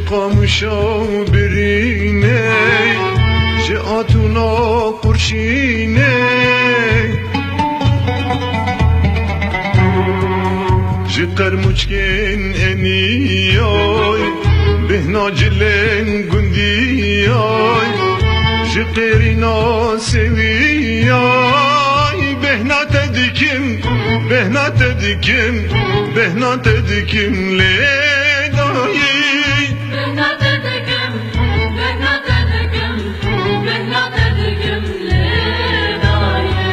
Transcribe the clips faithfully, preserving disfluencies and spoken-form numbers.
Qamişa birînê, ji atûna qurşînê, ji qermûçkên eniyay, bêhna cilên gundiyay, ji qêrîna sewiyay, bêhna te dikim, bêhna te dikim, bêhna te dikim lê dayî. Bêhna te dikim, bêhna te dikim, bêhna te dikim lê dayî.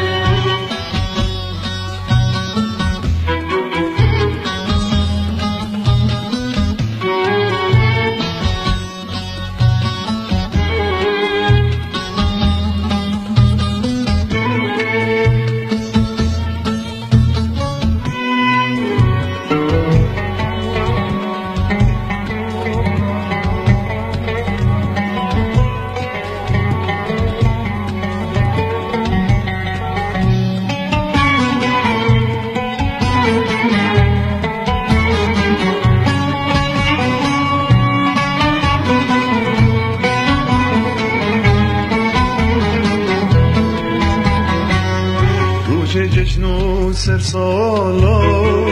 Rojê cejn û sersalay,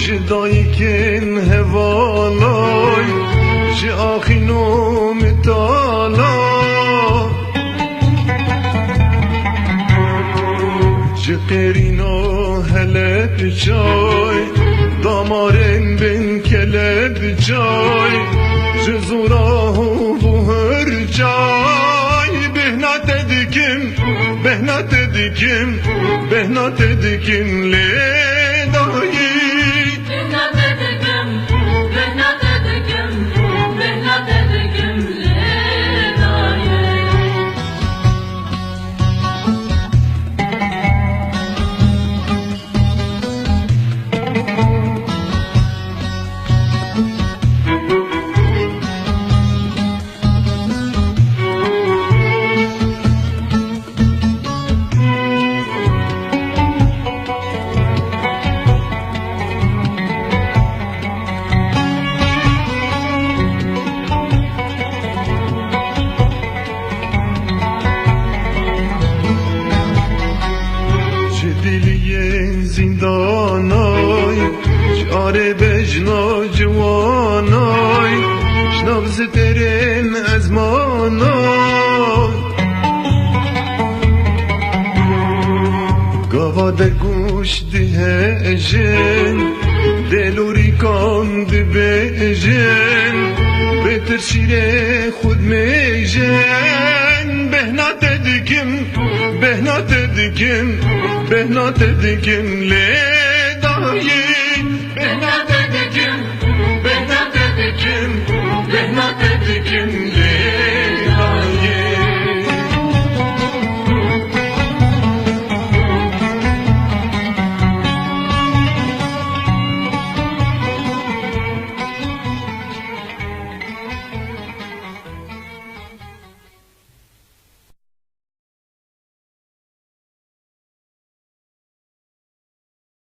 ji dayikên hevalay, ji axîn û mitala, ji qêrîna helepçay, damarên bin kelepçay, ji zûra hov û hirçay, bêhna te dikim, bêhna te dikim, bêhna te dikim lê dayî. Bêhna te dikim, bêhna te dikim, bêhna te dikim lê dayî. Ji diliyên zîndanay, ji arê bejna ciwanay, ji nav zitêrên ezmanay. Gava dergûş dihejin, dêlorîkan dibêjin, bêtir şîrê xwe dimêjin. Bêhna te dikim, bêhna te dikim, bêhna te dikim lê dayî.